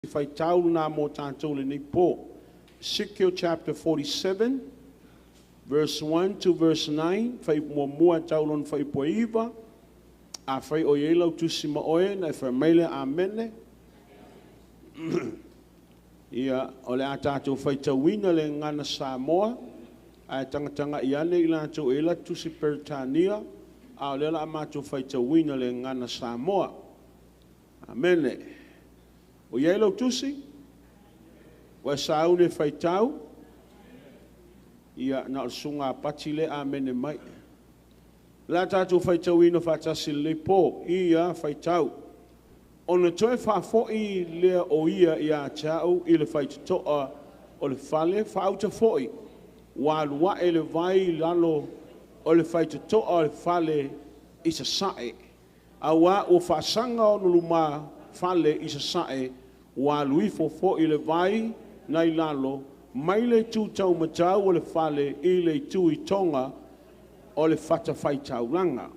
Faitau lena mo tatou lenei po. Esekiel chapter 47, verse 1 to verse 9, fuaiupu muamua e tau lona fuaiupu e 9. Afai o i ai lau tusi ma oe, na e fai mai lea, Amene. Ia, o le a tatou faitauina le Gagana Samoa, ae tagatagai ane i latou e i ai latou tusi Peretania, a o lea o le a matou faitauina le Gagana Samoa. Amene. O i ai lau tusi? Ua e sauni e faitau? Ia, na o le susuga Pati lea e amene mai. O le a tatou faitauina faatasi i lenei po. Ia faitau. Ona toe faafoi lea o ia ia te au i le faitotoa o le fale faauta foi, ua alu ae le vai i lalo o le faitotoa o le fale i sasae, auā ua faasaga ona lumafale i sasae, ua alu ifo foi le vai nai lalo mai le itu taumatau o le fale i le itu i toga o le fatafaitaulaga.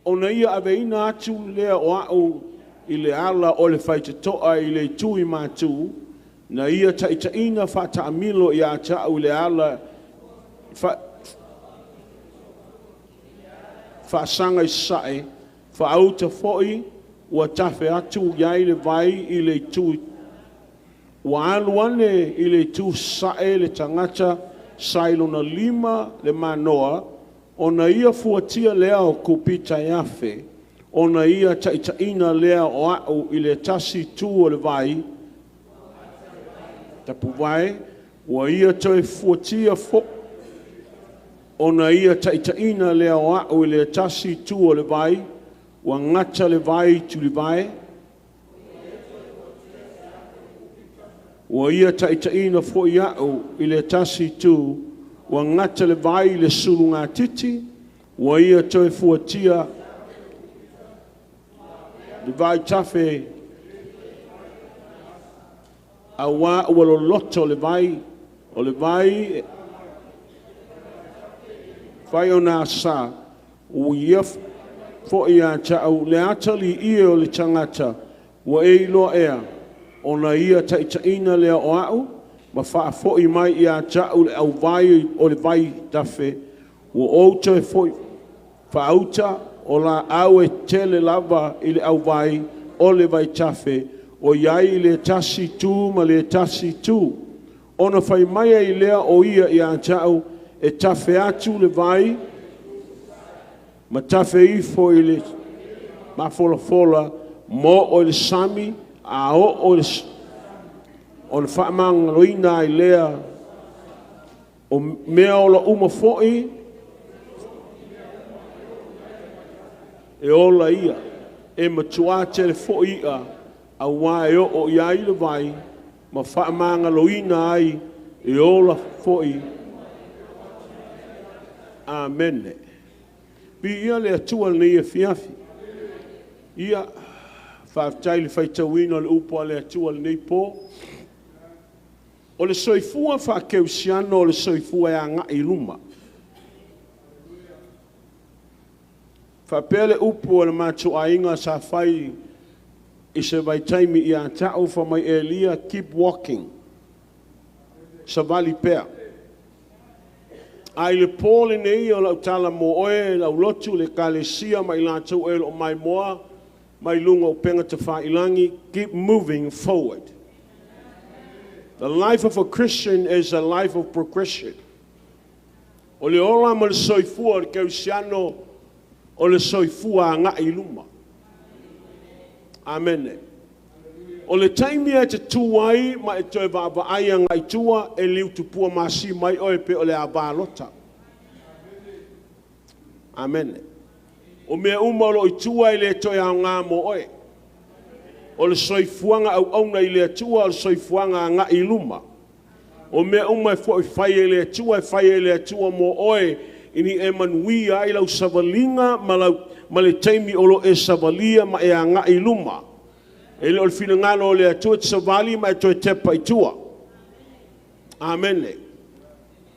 Ona ia aveina atu lea o a'u i le ala o le faitotoa i le itu i matu, na ia taitaiina faataamilo ia te au i le ala fa, faasaga i sasae, faauta foi ua tafe atu i ai le vai i le itu ua alu ane i le itu sasae le tagata sa i lona lima le manoa, ona ia fuatia lea o kupita e 1,000, ona ia taitaiina lea o a'u i le tasi itu o le vai tapuvae, ua ia toe fuatia fo ona ia taitaiina lea o a'u i le tasi itu o le vai, ua gata le vai tulivae, ua ia taitaiina foi a'u i le tasi itu, ua gata le vai i le sulugatiti, ua ia toe fuatia le vai tafe auā ua loloto le vai, o le vai fai ona asa, ua ia foi ia te au le ata liie o le tagata, ua e iloa ea, ona ia taitaiina lea o a'u ma faafoi mai ia te a'u le auvai o le vai tafe, ua ou toe foi faauta o laau e tele lava i le auvai o le vaitafe o i ai i le tasi itu ma le tasi itu. Ona fai mai ai lea o ia ia te a'u, e tafe atu le vai ma tafe ifo i le mafolafola ma oo i le sami, a oo i le ona faamagaloina ai lea o mea ola uma foi e ola ia, e matuā tele foi i'a, auā e oo i ai le vai ma faamagaloina ai, e ola foi. Amene. Viia le Atua i lenei afiafi. Ia, faafetai i le faitauina o le upu a le Atua i lenei po. O le soifua faakerisiano o le soifua e agai i luma. Faapea le upu a le matou aiga sa fai i se vaitaimi ia te au, fai mai, Elia, keep walking, savali pea. A i le po lenei o lau tala mo oe, lau lotu, le ekalesia ma i latou e o lo o maimoa mai luga o upega tafailagi, keep moving forward. The life of a Christian is a life of progression. O le ola ma le soifua o le kerisiano o le soifua agai i luma. Amene. O le taimi e te tu ai ma e toe vaavaai agai tua, e liutupua masi mai oe pe o le ava lota. Amene. O mea uma o lo o i tua e le toe aoga mo oe. O le soifuaga auauna i le Atua o le soifuaga agai i luma. O mea uma e foi fai e le Atua, e fai e le Atua mo oe, ina ia e manuia ai lau savaliga ma, lau, ma le taimi o lo o e savalia ma e agai i luma. E le o le finagalo o le Atua e te savali ma e toe tepa i tua. Amene.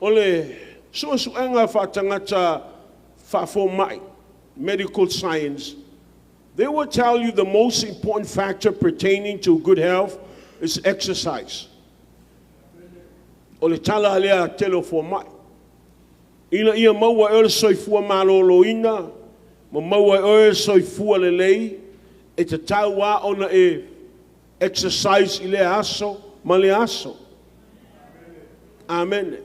O le suesuega faatagata faafomai, medical science, they will tell you the most important factor pertaining to good health Is exercise. O le tala lea a tele o fomai. Ina ia maua e oe le soifua maloloina ma maua e oe le soifua lelei, e tatau lava ona e exercise i lea aso ma lea aso. Amene.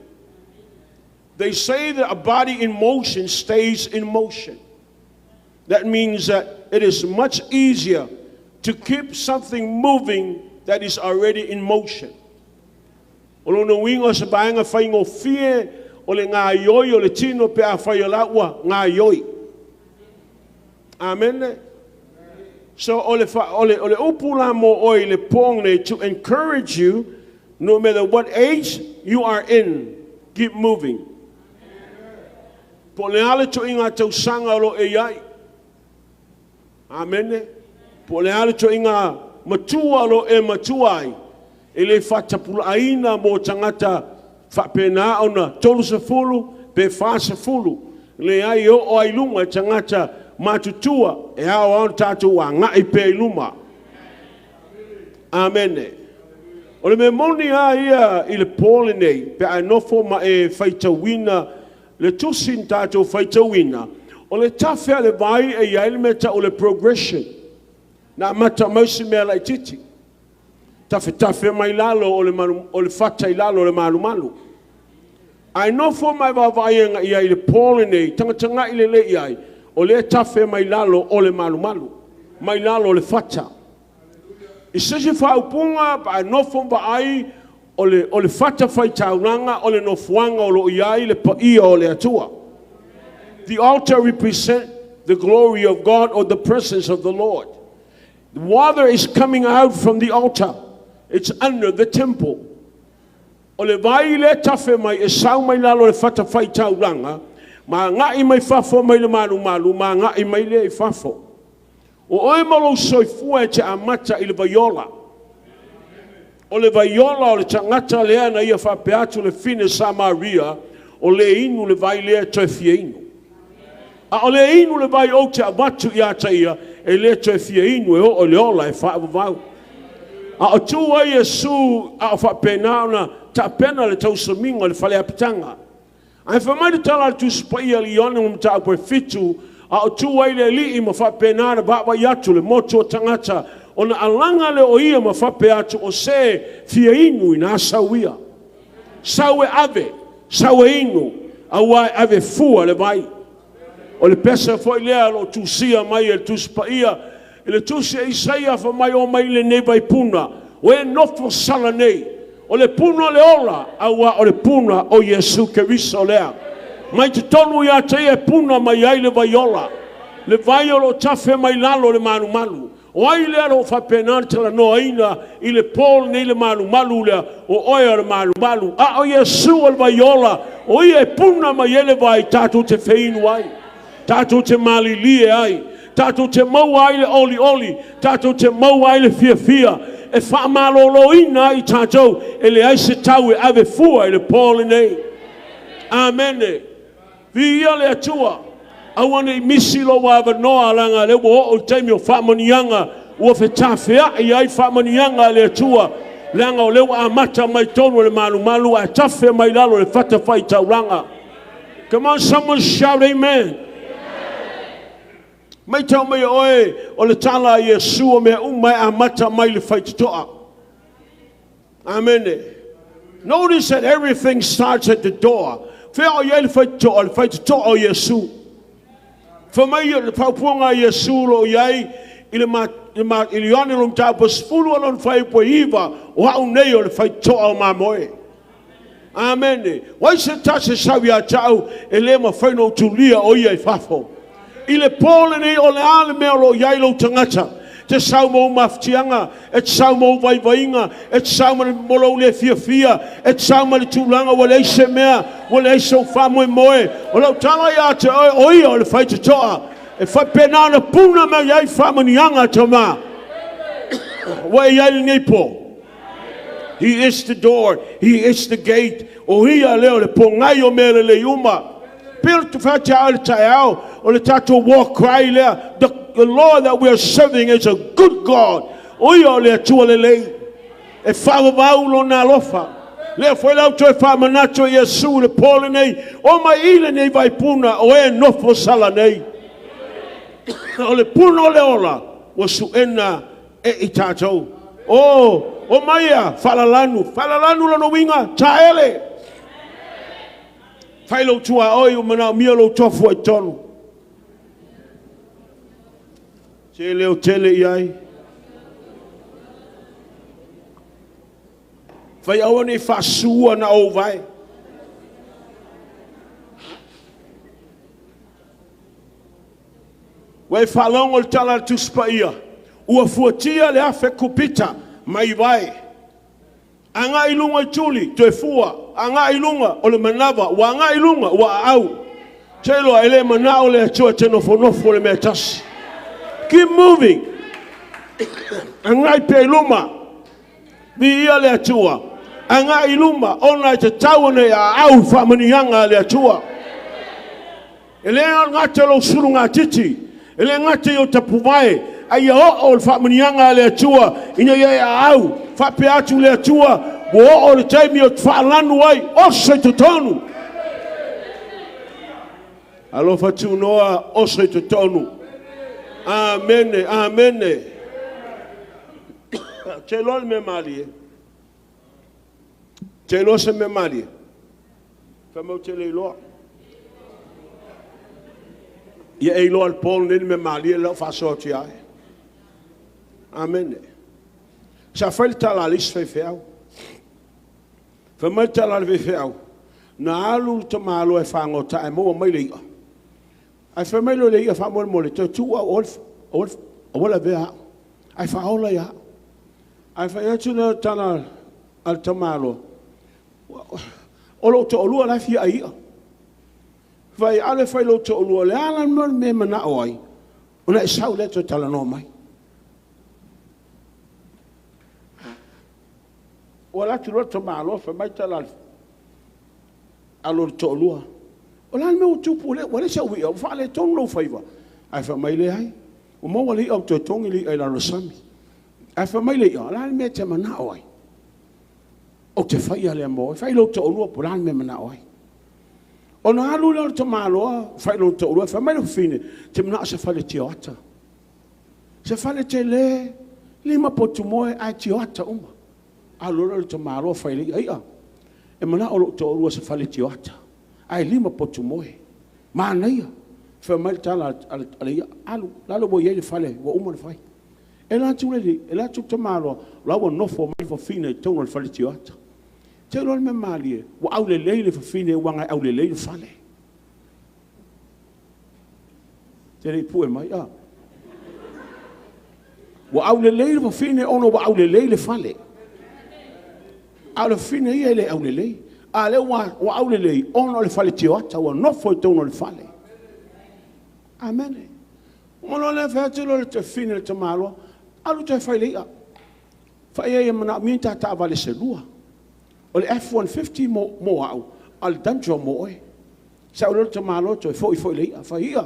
They say that a body in motion stays in motion. That means that it is much easier to keep something moving that is already in motion. O lona uiga o se vaega faigofie o le gaioi o le tino pe afai o la ua gaioi. Amene. So o le, fa, o le, o le upu la mo oe i le pō nei, to encourage you, no matter what age you are in, keep moving. Po o le a le toiga tausaga o lo e i ai. Amene. Po o le a le toiga matua o lo e matua ai, e le faatapulaaina mo tagata faapena ona 30 pe 40. Leai, e oo ai luga i tagata matutua, e ao lava ona tatou agai pea i luma. Amene. O le mea moni lava ia i le pō lenei, pe a e nofo ma e faitauina le tusi na tatou faitauina, o le tafe a le vai e i ai le mea tau o le progression. Na amata mai si mea laitiiti, tafetafe mai lalo o le, malu, o le fata i lalo o le malumalu. Ae nofo ma e vaavaai agai i ai i le pō lenei, tagatagai lelei i ai, o lea e tafe mai lalo o le malumalu, mai lalo o le fata. I se isi faaupuga, pe a nofo ma vaai, o le fata faitaulaga o le nofoaga o lo o i ai le paia o le Atua. The altar represent the glory of God or the presence of the Lord. The water is coming out from the altar. It's under the temple. O le vai lea tafe mai e sau mai lalo o le fata faitaulaga, ma agai mai fafo mai le malumalu, ma agai mai lea i fafo. O oe ma lou soifua e te amata i le vaiola. O le vaiola o le tagata lea na ia faapea atu le fine Samaria, o le inu le vai lea e toe fia inu. A o le inu le vai ou te avatu ia te ia, e le toe fia inu e oo i le ola e faavavau. A o tu ai Iesu a o faapena ona tapena le tausamiga o le fale apitaga. Ae fai mai le tala a le Tusi Paia i Ioane ma Mataupu e 7, a o tu ai le alii ma faapena ona vaavaai atu le motu o tagata, ona alaga lea o ia ma faapea atu, o se fia inu ina sau ia. Sau e ave, sau e inu, aua e ave fua le vai. O le pese foi lea o lo o tusia mai e le Tusi Paia, i le tusi a Isaia fai mai, o mai lenei vaipuna, o e nofo sala nei, o le puna o le ola, aua o le puna o Iesu Keriso lea. Mai totonu ia te ia e puna mai ai le vaiola, le vai o lo o tafe mai lalo o le malumalu. O ai lea o lo o faapena ona talanoaina i le pō lenei le malumalu lea, o oe o le malumalu, a o Iesu o le vaiola, o ia e puna mai ai le vai tatou te feinu ai, tatou te malilie ai, tatou te maua ai le olioli, tatou te maua ai le fiafia, e faamaloloina ai tatou, e leai se tau e ave fua i le pō lenei. Amene. Viia le Atua. Aua ne i misi lou avanoa, leaga lea ua oo i le taimi o faamanuiaga, ua fetafeai ai faamanuiaga a le Atua, leaga o lea ua amata mai totonu o le malumalu ae tafe mai lalo o le fatafaitaulaga. Come on, someone shout amen. Maitau mai e oe o le tala a Iesu, o mea uma e amata mai le faitotoa. Amene. Notice that everything starts at the door. Fea o i ai le faitotoa, le faitotoa o Iesu. Fai mai le faaupuga a Iesu lo o i ai i le, ma, i le, i le Ioane lo mataupu 10 o lona fuaiupu e 9, o au nei o le faitotoa o mamoe. Amene. O ai se tasi e sau ia te au, e le mafai ona ou tulia o ia i fafo. I le pō lenei, o le a le mea o lo o i ai lou tagata? Te sau ma ou mafatiaga, e te sau ma ou vaivaiga, e te sau ma lou le fiafia, e te sau ma le tulaga ua leai se mea, ua leai sou faamoemoe. O lau tala ia te oe, o ia o le faitotoa. E faapena ona puna mai ai faamanuiaga a Tama. Ua e i ai lenei pō. He is the door, He is the gate. O ia lea o le pogai o mea lelei uma. Pei o le fai atu le taeao, o le tatou war cry lea, the Lord that we are serving is a good God. O ia o le Atua lelei. E faavavau Lona alofa. Lea foi la ou toe faamanatu e Iesu i le po lenei, o mai i lenei vaipuna o e nofo sala nei. O le puna o le ola ua suena e i tatou. O, o mai ia, faalalanu, faalalanu lona uiga, taele. Fai lou tuaoi ua manaomia lou tofu ai totonu. Se leo tele i ai. Fai aua ne i faasua na ou vae. Ua e faalogo i le tala a le Tusi Paia, ua fuatia le 1,000 kupita mai vae. Agai i luga i tuli, toe fua, agai i luga o le manava, ua agai i luga, ua aau. Seiloa e le manao le Atua e te nofonofo i le mea e tasi. Keep moving. Agai pea i luma. Viia le Atua. Agai i luma, ona e tatau ona e aau i faamanuiaga a le Atua. E le gata i lou sulugatiti, e le gata i ou tapuvae, a ia oo le faamanuiaga a le Atua ina ia e aau. Faapea atu le Atua, ua oo le taimi ou te faalanu ai, oso i totonu. Alofa tunoa, oso i totonu. Amene, amene. Ou te iloa le mea malie. Ou te iloa se mea malie. Fai mai ou te le iloa. Ia e iloa i le po lenei le mea malie le la ua faasoa atu ia oe. Amene. Sa fai le tala a le isi faifeau. Fai mai le tala a le faifeau, na alu le tamaloa e fagota ae maua mai le i'a. Ae fai mai lea o le i'a, faamolemole, toe tuu au, aua le avea au, ae faaola ia au. Ae fai atu lea o le tala a le tamaloa, o lou toalua la e fia ai i'a. Fai, alu e fai i lou toalua, o le a la le mea e manao ai, ona e sau lea toe talanoa mai. Ua alu atu loa le tamaloa fai mai tala a lona toalua, o le a le mea ua tupu, ua leai sau i'a, ua faaletonu lou faiva. Ae fai mai, leai, ua maua le i'a ua toe togi le i'a i lalo o le sami. Ae fai mai le i'a, o le a le mea e te manao ai? Ou te faia lea mo oe. Fai i lou toalua po o le a le mea e manao ai. Ona alu lea o le tamaloa fai i lona toalua, fai mai le fafine, ou te manao i se fale tioata. Se fale tele, 5 potu moe ae tioata uma. Alu loa le tamaloa fai i le i'a, i'a, e manao lou toalua i se fale tioata, ae 5 potu moe. Manaia. Fai mai le tala a le i'a, alu, lale ua i ai le fale ua uma ona fai. E alu atu le tamaloa, o la ua nofo mai le fafine i totonu o le fale tioata. Te iloa le mea malie, ua aulelei le fafine aua e aulelei le fale. Te le i pue mai, a? Ua aulelei le fafine ona ua aulelei le fale. A o le fafine ia e le aulelei. A lea ua aulelei ona o le fale tioata, ua nofo i totonu o le fale. Amene. Uma loa lea fai atu lea o le fafine i le tamaloa, alu toe fai le i'a. Fai ai e manaomia ni ta taavale se lua. O le F-150 mo au, a o le Tundra mo oe. Sau loa le tamaloa toe foi foi i le i'a. Fai i'a,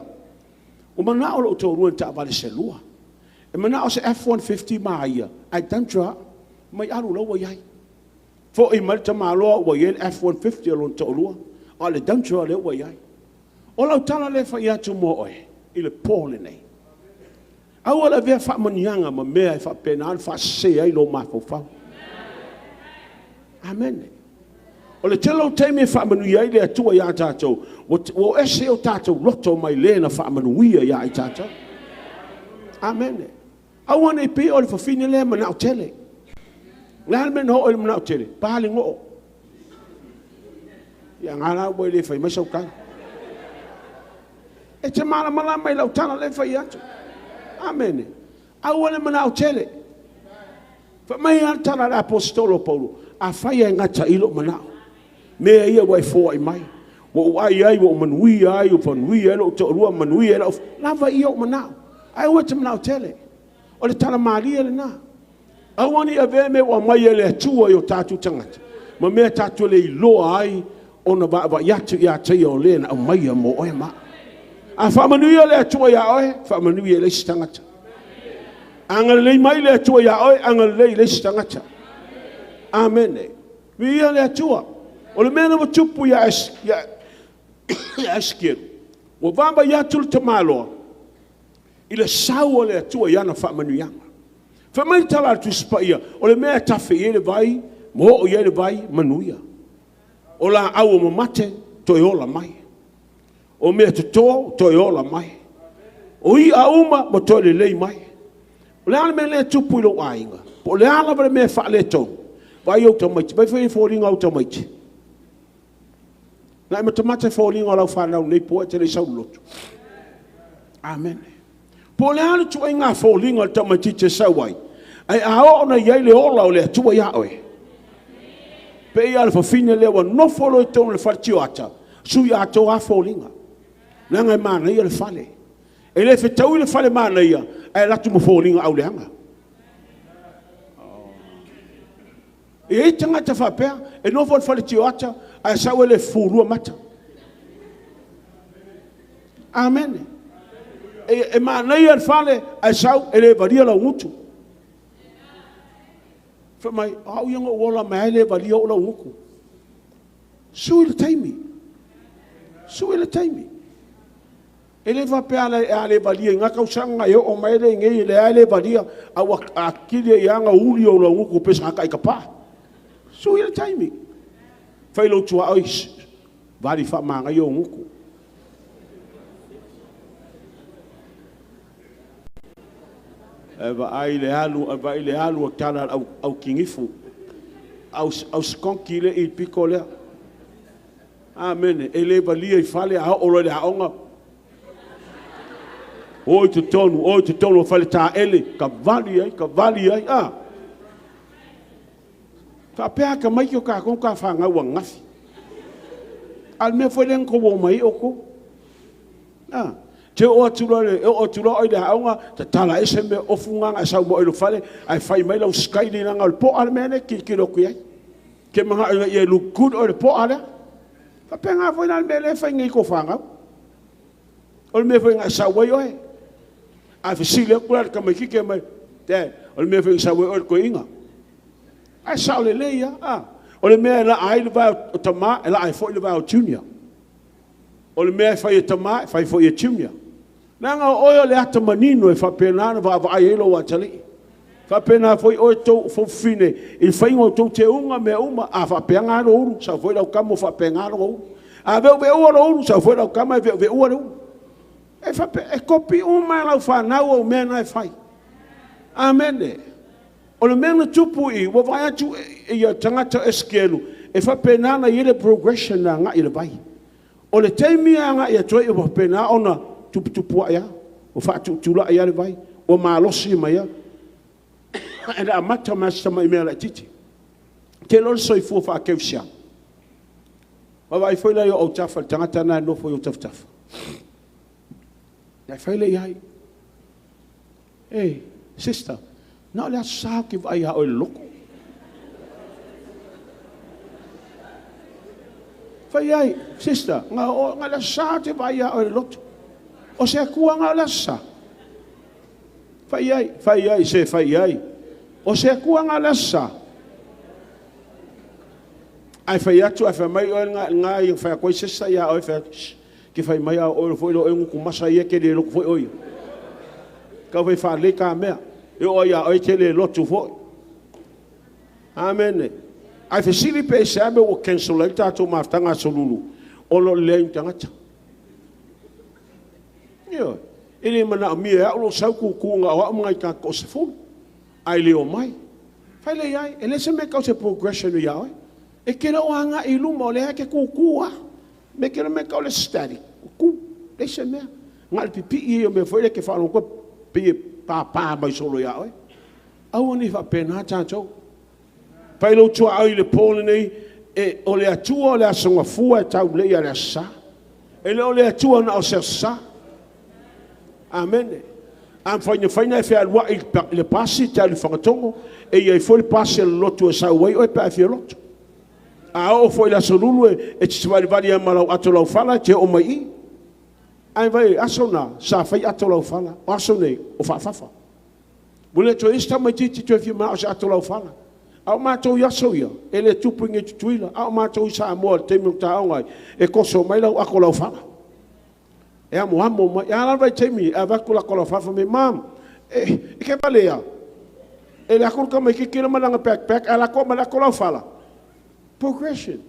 ua manao lou toalua i ni taavale se lua. E manao se F-150 ma ia, ae Tundra au. Mai alu o la ua i ai. Foi mai le tamaloa ua i ai le F-150 a lona toalua, a o le Tundra lea ua i ai. O lau tala lea e fai atu mo oe i le po lenei. Aua le avea faamanuiaga ma mea e faapena ona faasese ai lou mafaufau. Amene. O le tele o taimi e faamanuia ai le Atua ia tatou, ua o ese o tatou loto mai le na faamanuia ia i tatou. Amene. Aua ne i pei o le fafine lea manao tele. O le a le mea na oo i le manao tele? Pa le goo. Ia ngā la ua le fai mai sau tala. E te malamalama i lau tala lea e fai atu. Amene. Aua le manao tele. Fai mai lava le tala a le aposetolo o Paulo, afai e gata i lou manao, mea ia ua e foai mai, ua ou ai ai, ua ou manuia ai, ua manuia ai lou toalua, manuia ai lau... Lava ia ou manao. Ae aua e te manao tele. O le tala malie lena. Aua ne i avea mea ua aumai e le Atua i o tatou tagata, ma mea tatou le iloa ai ona vaavaai atu ia te ia o le na aumaia mo oe ma au. A faamanuia le Atua ia oe, faamanuia i le isi tagata. Agalelei mai le Atua ia oe, agalelei i le isi tagata. Amene. Viia le Atua. O le mea lea ua tupu ia Esikielu, ua vaavaai atu le tamaloa i le sau o le Atua i ana faamanuiaga. Fai mai le tala a le Tusi Paia, o le mea e tafe i ai le vai ma oo i ai le vai, manuia. O laau ua mamate, toe ola mai. O mea toto, toe ola mai. O i'a uma, ua toe lelei mai. O le a le mea lea e tupu i lou aiga? Po o le a lava le mea e faaletonu, vaai ou tamaiti, vaai foi i foliga o au tamaiti. Na e matamata i foliga o lau fanau i lenei po ae e te le i sau i le lotu? Amene. Po o le a le ituaiga foliga o le tamaitiiti e sau ai, ae a oo ina i ai le ola o le Atua ia oe, pei lava o le fafine lea ua nofo loa i totonu o le fale tioata, sui atoa lava foliga, leaga e manaia le fale. E le fetaui le fale manaia ae alu atu ma foliga auleaga. E i ai tagata faapea, e nofo i le fale tioata ae sau e le fufulua mata. Amene. E manaia le fale ae sau e le valia laugutu. Fai mai, o au ia na ou ola mai lava e le valia ou laugutu. Sui le taimi, sui le taimi. E le faapea a le valia i na tausaga ona e oo mai lea i inei o lea lava e le valia, a ua atili ai lava ona uli ou laugutu pei o se tagata aitapaa. Sui le taimi. Fai i lou tuaoi, shh, vali faamanaia ou gutu. Ae vaai i le alu a tala a le au kinifu, au sikonki lea e i i le pito lea. Amene. E le valia i fale, a oo loa i le aoga, o i totonu, o i totonu o faletaele, savali ai, savali ai, a? Faapea tamaiti o tatou sa fanau ananafi. A o le mea foi lea na outou o mai ai outou. A? E te oo atu loa oe i le aoga, tatala ese mea ofu na na e sau ma oe i lou fale, ae fai mai lau skaili leaga o le po'a le mea lea e te tilotilo atu i ai. E te manao ina ia look good oe i le po'a lea. E faapena foi la le mea lea e fai nei i tou fanau. O le mea foi na e sau ai oe. A fesili atu la le tamaitiiti e fai mai, Dad, o le mea foi na sau ai oe o le toeaina. Ae sao lelei lava. A? O le mea e laa ai le vae o tama, e laa ai foi le vae o Junior. O le mea e fai e tama, e fai foi e Junior. Leaga o oe o le ata manino e faapena ona vaavaai ai lou atalii. E faapena foi oe tou fafine i le faiga o tou teuga ma mea uma. A faapea ona lou ulu, sau foi lau tama ua faapena lona ulu. A veuveua lou ulu, sau foi lau tama e veuveua le ulu. E faapena, e kopi uma lava e lau fanau au mea na e fai. Amene. O le mea na tupu i i, ua vaai atu le tagata o Esikielu, e faapena ona i ai le progression agai i le vai. O le taimi e agai atu ai, ua faapena ona tuputupua'i lava, ua faatutula'i lava le vai, ua malosi mai lava. E le amata mai lava i si tamai mea laitiiti. E te iloa le soifua faakerisiano? Vaavaai foi la i ou autafa i le tagata lena e nofo i ou tafatafa. Ona e fai lea i ai, Hey, sister, na o le Aso Sa ou te vaai ia oe i le lotu. Fai i ai, sister, na o le Aso Sa ou te vaai ia oe i le lotu. O se Atua na o le Aso Sa? Fai i ai, fai i ai, se fai i ai. O se Atua na o le Aso Sa? Ae fai atu ae fai mai oe lena ia fai atu ai sister ia oe, fai atu, shh, e te fai mai a o oe foi o oe gutu masa ia e te le lotu foi oe ia. Tau fai faalelei ta mea. E oo lava ia oe e te le lotu foi. Amene. Ae fesili pe aisea mea ua cancel ai le tatou mafutaga Aso Lulu, ona o le leai o ni tagata. Ioe. E le manaomia e au lou sau tutu na o au ma nai tagata toasefulu, ae le omai. Fai lea i ai, e leai se mea e tau o se progression ia oe. E te le o agai i luma, o lea e te tutu lava. E te iloa le mea e tau o le static, ua tu, leai se mea. Na o le pipii ai o mea foi ia e te faalogo atu pei e papa mai solo ia oe. Aua ne i faapena tatou. Fai lou tuaoi i le po lenei, o le Atua o le Aso Gafua e taulelei i le Aso Sa. E le o le Atua na o se Aso Sa. Amene. A mafai ona e fealuai i le pasi e te alu i Fagatogo, e i ai foi le pasi a le lotu e sau ai oe pe a e fia lotu. A oo foi i le Aso Lulu e te savalivali ai ma lau ato laufala e te oo mai i i. Ae vaai, aso na, sa fai ato laufala, o aso nei, o faafafa. Ua le toe i ai se tamaitiiti e toe fia manao i se ato laufala. A o matou i aso ia, e le tupu i inei i Tutuila, a o matou i Samoa i le taimi ou te aoga ai, e toso mai lau ato laufala. E amoamo mai. A la le vaitaimi e avatu le ato laufala, fai mai, "Mom, e ke valea?" E le atu le tamaitiiti lea ma lana backpack ae alu atu ma le ato laufala. Progression.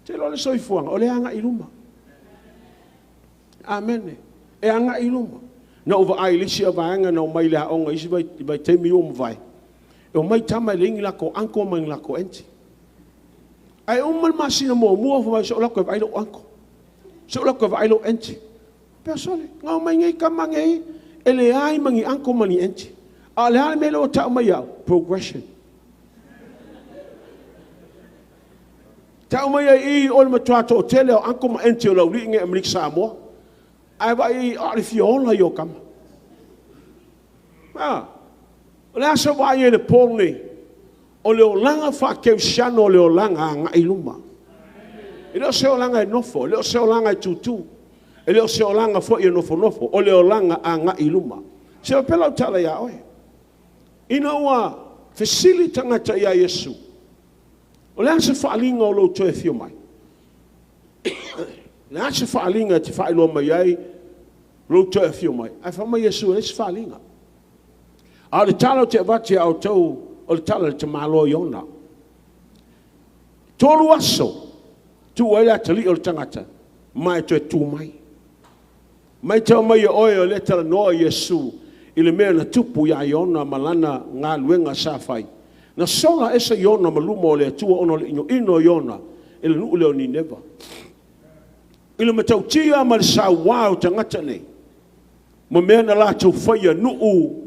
Te iloa le soifuaga, o le agai i luma. Amene. E agai i luma. Na ou vaai i le isi vaega na omai i le aoga i isi vaitaimi ua mavae, e omai tama e leai ni latou uncle ma ni latou aunty. Ae uma le masina muamua fai mai, se i ou alu atu e vaai lou uncle. Se i ou alu atu e vaai lou aunty. Pea sole, na omai nei tama nei, e leai ma ni uncle ma ni aunty. A o le a le mea lea ua tau mai au? Progression. Tau mai ai i o le matua toatele o uncle ma aunty o le aualii nei Amerika Samoa. Ae vaai o le fia ola ia o tama. O le a se vaai ai i le po lenei? O le olaga faakerisiano o le olaga agai i luma. E le o se olaga e nofo, e le o se olaga e tutu, e le o se olaga foi e nofonofo, o le olaga agai i luma. Se faapea lau tala ia oe. Ina ua fesili tagata ia Iesu, o le a se faaaliga o lou toe afio mai? O le a se faaaliga e te faailoa mai ai lou toe afio mai? Ae fai mai Iesu, e leai se faaaliga. A o le tala ou te avatu ia outou, o le tala a le tamaloa Iona. 3 aso, tuu ai le atalii o le tagata, ma e toe tu mai. Matau mai e oe o lea e talanoa Iesu i le mea na tupu ia Iona ma lana galuega sa fai. Na sola ese Iona ma luma o le Atua ona o le inoino o Iona i le nuu lea o Nineva. I le matautia ma le saua o tagata nei, ma mea na latou faia, nuu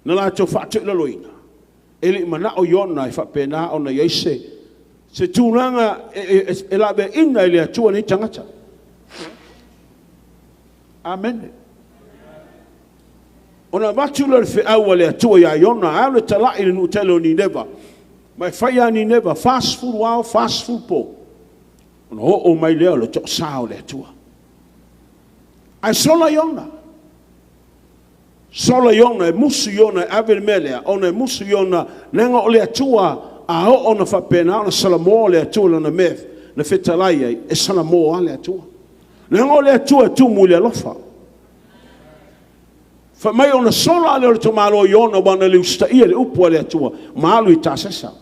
na latou faatoilaloina, e le i manao Iona e faapena ona i ai se tulaga e laveaiina e le Atua nei tagata. Amene. Ona avatu lea o le feau a le Atua ia Iona, alu e talai i le nuu tele o Nineva, ma e fai ia Nineva 40 ao, 40 po, ona oo mai lea o le toasa o le Atua. Ae sola Iona. Sola Iona, e musu Iona e ave le mea lea, ona e musu Iona, leaga o le Atua a oo ona faapena ona salamo le Atua lana mea na fetalai ai, e salamo lava le Atua. Leaga o le Atua e tumu i le alofa. Fai mai ona sola lea o le tamaloa Iona ua na le usitaia le upu a le Atua ma alu i Tasesa.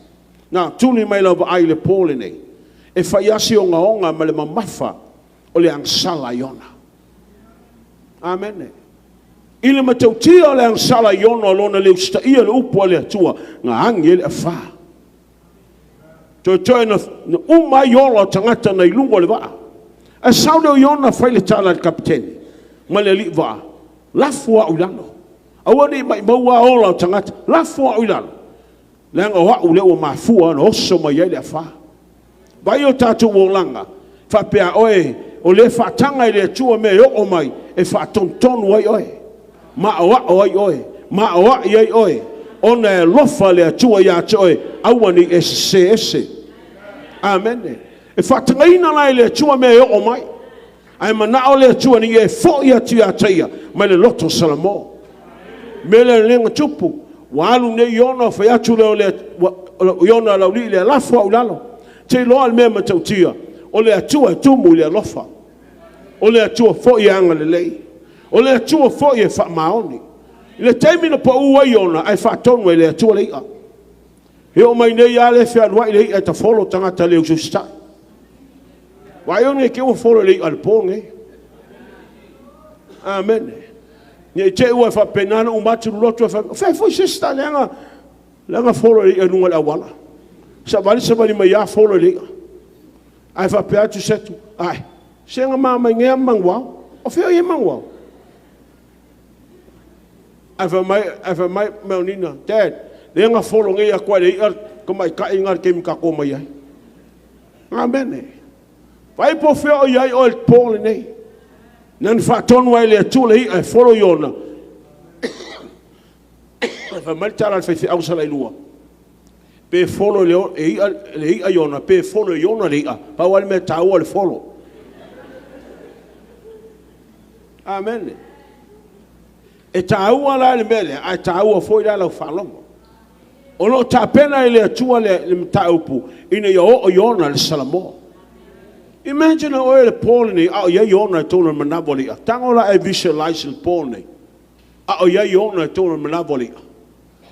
Na tuli mai lau vaai i le po lenei, e fai lava si ogaoga ma le mamafa o le agasala a Iona. Amene. I le matautia o le agasala a Iona o lona le usitaia le upu a le Atua, na agi ai le afa. Toetoe na uma ai ola o tagata na i luga o le vaa. Ae sau lea o Iona fai le tala i le kapitene ma le alii vaa, lafo au i lalo. Aua ne i maumau ola o tagata, lafo au i lalo. Leaga o au lea ua mafua ona oso mai ai le afa. Vaai o tatou olaga, faapea oe, o lea faataga e le Atua mea e oo mai, e faatonutonu ai oe, maoao ai oe, maoai ai oe, ona e alofa le Atua ia te oe, aua ne i e sese ese. Amene. E faatagaina la e le Atua mea e oo mai, ae manao le Atua ne i e foi atu ia te ia mai le loto Salamo. Mea lea lea na tupu, ua alu nei Iona, fai atu lea o Iona laulii lea, lafo au i lalo. Te iloa le mea matautia, o le Atua e tumu i le alofa. O le Atua foi e agalelei. O le Atua foi e faamaoni. I le taimi na pau ai Iona, ae faatonu e le Atua le i'a. E oo mai nei lava le fealuai le i'a e tafolo tagata le usiusitai. Vaai o nei te ua folo le i'a le po nei. Amene. Nei te ua e faapena na uma atu le lotu e faapena. Fai foi se sta leaga leaga folo le i'a i luga o le auala. Savali savali mai a folo le i'a. Ae faapea atu se atu, ai, se nga ma mai ngea manguao. O fea ia manguao? Ae fai mai Melnina, Dad, lea na folo nei atu ai le i'a tamaitai na le taimi tatou mai ai. Amene. Vai po fea o i ai oe le po lenei. Na na faatonu ai le Atua le i'a e folo Iona. Fai mai le tala a le faifeau Salailua, pe folo e i'a le i'a Iona, pe folo e Iona le i'a, pau lava le mea taua le folo. Amene. E taua la le mea lea, ae taua foi la lau faalogo. O loo tapena i le Atua le mataupu ina ia oo i ona le Salamo. Imagine oe le po lenei a o iai Iona i totonu o le manava o le i'a. Tago la e visualize le po lenei a o iai Iona i totonu o le manava o le i'a.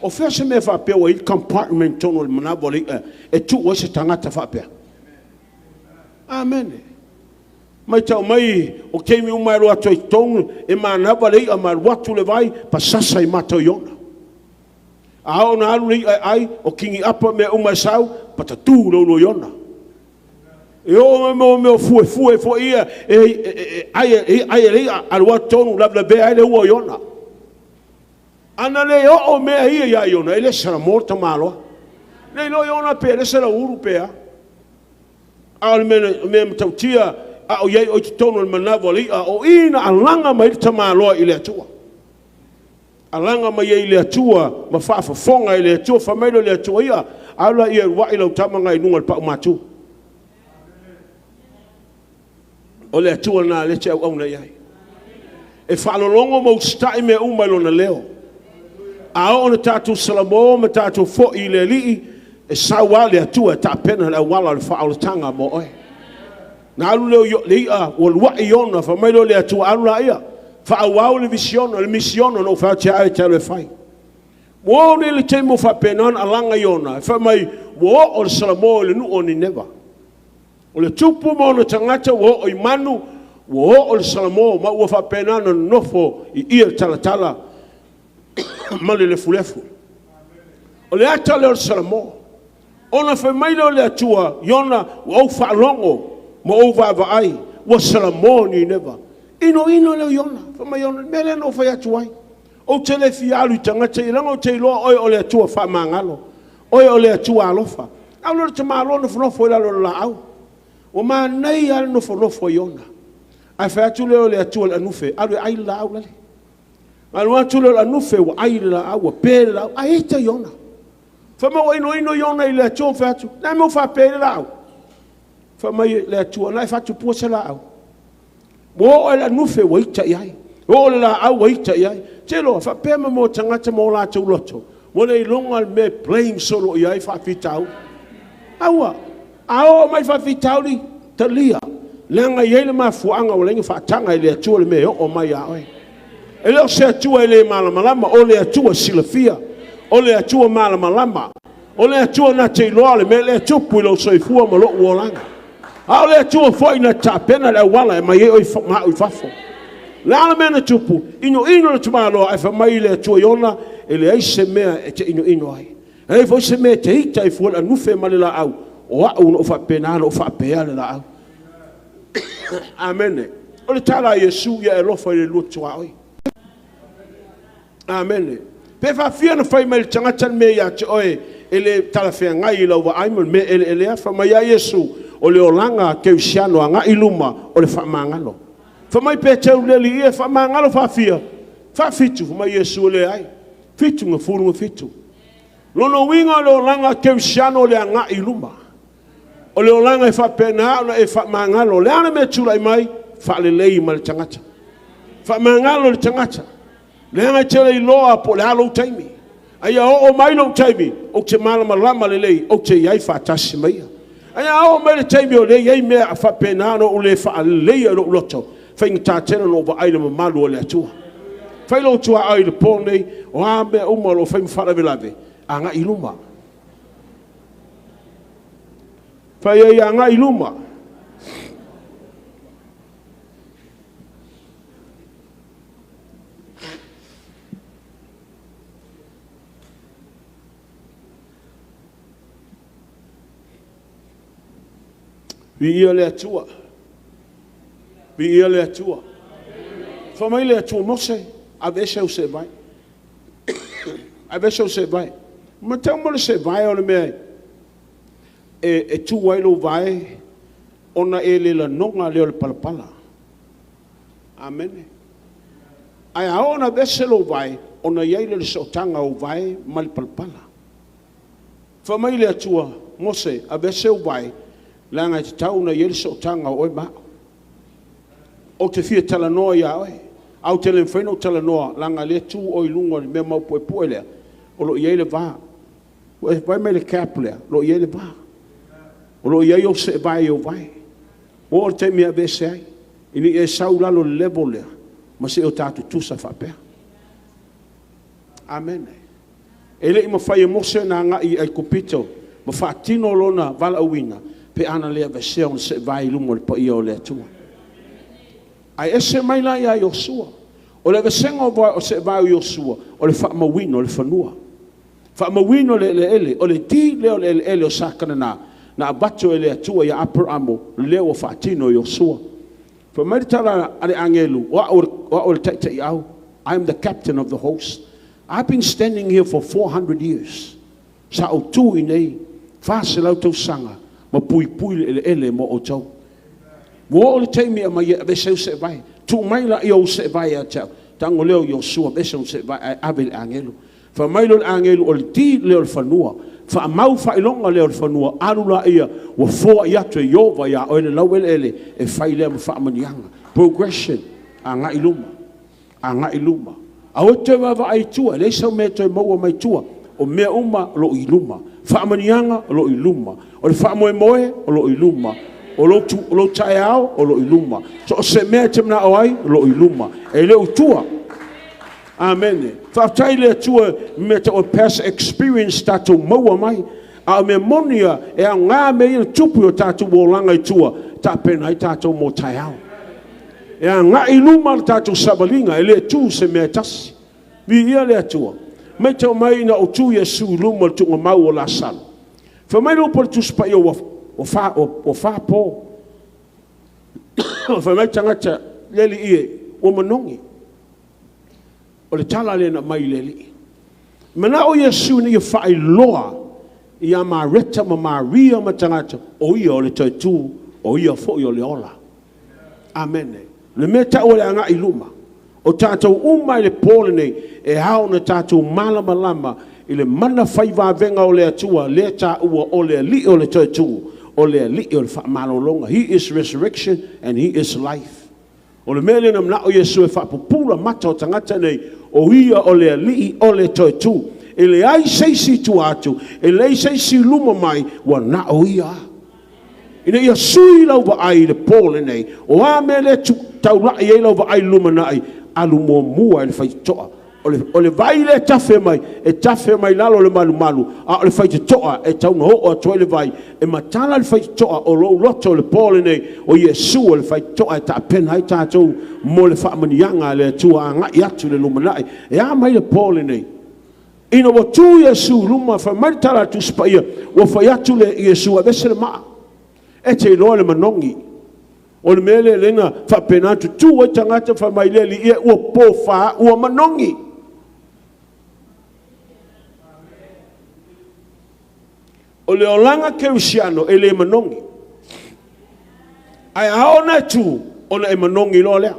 O fea se mea faapea ua i ai le compartment i totonu o le manava o le i'a e tuu ai se tagata faapea? Amene. Maitau mai o taimi uma e alu atu ai i totonu e manava le i'a ma alu atu le vai pasasa i mata o Iona. A oo ina alu le i'a e ai, o kini'apa ma mea uma e sau, patatū le ulu o Iona. E oo mai mea o fuefue foi ia e ai e le i'a, alu atu tonu lavelavea ai le ua o Iona. Ana le oo mea ia ia Iona, e le salamo le tamaloa. Le iloa Iona pe ese lau ulu pe a. A o le mea matautia, a o i ai oe i totonu o le manava o le i'a, o i na alaga mai ai le tamaloa i le Atua. Alaga mai ai i le Atua ma faafofoga i le Atua. Fai mai lea o le Atua, ia, alu laia e uluai lau tama lena i luga o le paumatu. O le Atua lena lea e te auauna i ai. E faalologo ma usitai mea uma i Lona leo. A oo ina tatou salamo ma tatou foi i le Alii, e sau lava le Atua e tapena le auala o le faaolataga mo oe. Na alu lea o le i'a ua luai Iona, fai mai lea o le Atua, alu laia, faaauau le visiona, le misiona na ou fai atu ia oe e te alu e fai. Ua oo nei i le taimi ua faapena ona alaga Iona, fai mai ua oo le salamo i le nuu o Nineva. O le tupu ma ona tagata ua oo i manu, ua oo le salamo ma ua faapena ona nonofo i ie talatala ma le lefulefu. O le ata lea o le salamo. Ona fai mai lea o le Atua, Iona, ua ou faalogo ma ou vaavaai ua salamo Nineva. Inoino lea o Iona, fai mai Iona, o le mea lea na ou fai atu ai, ou te le fia alu i tagata ia, leaga ou te iloa oe o le Atua faamagalo, oe o le Atua alofa. Alu lea o le tamaloa nofonofo i lalo o le laau. Ua manaia lava le nofonofo a Iona. Ae fai atu lea o le Atua i le anufe, alu e ai le laau lale. Alu atu lea o le anufe ua ai le laau, ua pe le laau, ae ita Iona. Fai mai ua inoino Iona i le Atua ma fai atu, o le a le mea ua faape ai le laau? Fai mai le Atua, na e faatupua se laau. Ua oo lava i le anufe ua ita i ai. Ua oo i le laau ua ita i ai. Te iloa, faapea mea o tagata ma o latou loto, ua le iloga le mea e blame solo i ai faafitauli. Aua, a oo mai faafitauli, talia, leaga e i ai le mafuaaga ua ala ai ona faataga e le Atua le mea e oo mai ia oe. E le o se Atua e le malamalama, o le Atua silafia, o le Atua malamalama, o le Atua na te iloa le mea lea e tupu i lou soifua ma lou olaga. A o le Atua foi na te tapena le auala e aumai ai oe ma au i fafo. O le a le mea na tupu? Inoino le tamaloa ae fai mai le Atua i Iona, e leai se mea e te inoino ai. E leai foi se mea e te ita ai fua i le anufe ma le laau, o au na ou faapena ona ou faapea le laau. Amene. O le tala a Iesu, ia e alofa i le lua tuaoi. Amene. Pe faafia ona fai mai e le tagata le mea ia te oe e le talafeagai i lau vaai ma le mea eleelea? Fai mai lava Iesu, o le olaga kerisiano agai i luma o le faamagalo. Fai mai Peteru i le Alii e, faamagalo faafia? Faafitu. Fai mai Iesu, e leai, 77. Lona uiga o le olaga kerisiano o le agai i luma. O le olaga e faapena ona e faamagalo. O le a le mea e tulai mai? Faalelei ma le tagata. Faamagalo le tagata. Leaga e te le iloa po o le a lou taimi. A ia oo mai lou taimi, ou te malamalama lelei, ou te i ai faatasi ma ia. A ia oo mai le taimi o lea e i ai mea a faapena ona ou le faaleleia i lou loto, faigata tele ona ou vaai i le mamalu o le Atua. Fai lou tuaoi i le po nei, o a mea uma o lo o fai ma faalavelave, agai i luma. Fai ai agai i luma. Viia le Atua. Viia le Atua. Fai mai le Atua, Mose, aveese au seevae. Aveese au seevae. Matau mai o le seevae o le mea e tu ai lou vae ona e le lanoga lea o le palapala. Amene. Ae a oo ina aveese lou vae, ona i ai lea o le sootaga o ou vae ma le palapala. Fai mai le Atua, Mose, aveese ou vae, leaga e tatau ona i ai le sootaga o oe ma au. Ou te fia talanoa ia oe, ae ou te le mafai ona ou talanoa, leaga o lea e tu oe i luga o le mea maupuepue lea, o lo o i ai le va. Ua e vaai mai i le cap lea, o lo o i ai le va. O lo o i ai ou seevae i ou vae. Ua oo i le taimi e aveese ai, ina ia e sau i lalo i le level lea, ma seia o ta tutusa faapea. Amene. E le i mafai e Mose ona agai i Aikupito ma faatino lona valaauina pe a na le aveesea ona seevae i luma o le paia o le Atua. Ae ese mai la ia Iosua. O le aveesega o seevae o Iosua, o le faamauina o le fanua. Faamauina o le eleele, o le deed lea o le eleele o sa Kanana na avatu e le Atua ia Aperamo, lea ua faatino e Iosua. Fai mai le tala a le agelu, o au o le taitaiau, I am the captain of the host. I've been standing here for 400 years. Sa ou tu i nei 400 tausaga ma puipui le eleele mo outou. Ua oo le taimi e aumai ai, aveese au seevae. Tuu mai laia o ou seevae ia te au. Tago lea o Iosua, aveese ona seevae ae ave i le agelu. Fai mai lea o le agelu, o le deed lea o le fanua. Faamau faailoga lea o le fanua, alu laia, ua foai atu e Ieova ia oe le laueleele e fai lea ma faamanuiaga. Progression, agai i luma, agai i luma. Aua e te toe vaavaai i tua, e leai sau mea e toe maua mai tua. O mea uma o lo o i luma. Faamanuiaga o lo o i luma. O le faamoemoe o lo o i luma. O lou taeao o lo o i luma. So o se mea e te manao ai o lo o i luma. E le o i tua. Amene. Faafetai i le Atua i mea tau o past experience tatou maua mai. A o mea moni ia, e aoga mea ia na tupu i o tatou olaga i tua, e tapena ai tatou mo taeao. E agai i luma le tatou savaliga, e le tu i se mea e tasi. Viia le Atua. Matau mai ina ua tu Iesu i luma o le tuugamau o Lasalo. Fai mai le upu a le Tusi Paia ua fa po. Fai mai tagata, le Alii e, ua manogi. O le tala lea na aumai i le Alii. Manao Iesu ina ia faailoa ia Mareta ma Maria ma tagata, o ia o le toe tu, o ia foi o le ola. Amene. O le mea taua o le agai i luma. O tatou uma i le po lenei, e ao ona tatou malamalama i le mana fai vavega o le Atua, lea e taua o le Alii o le toe tu, o le Alii o le faamalologa. He is resurrection and He is life. O le mea lea na manao Iesu e faapupula mata o tagata nei, o Ia o le Alii o le toe tu. E leai se isi i tua atu, e leai se isi i luma mai, ua na o Ia lava. Ina ia sui lau vaai i le po lenei, o a mea lea e taulai ai lau vaai i le lumanai, alu muamua i le faitotoa. O le vai lea e tafe mai, e tafe mai lalo o le malumalu, a o le faitotoa e tatau ona oo atu ai le vai. E matala le faitotoa o lou loto i le po lenei, o Iesu o le faitotoa e tapena ai tatou mo le faamanuiaga a le Atua agai atu i le lumanai. E a mai le po lenei? Ina ua tu Iesu i luma, fai mai le tala a le Tusi Paia, ua fai atu le Iesu, aveese le maa. E te iloa le manogi. O le mea lea lea na faapena tutu ai tagata fai mai le Alii e, ua pofa, ua manogi. O le olaga kerisiano e le manogi. Ae a oo ina e tu, ona e manogi loa lea.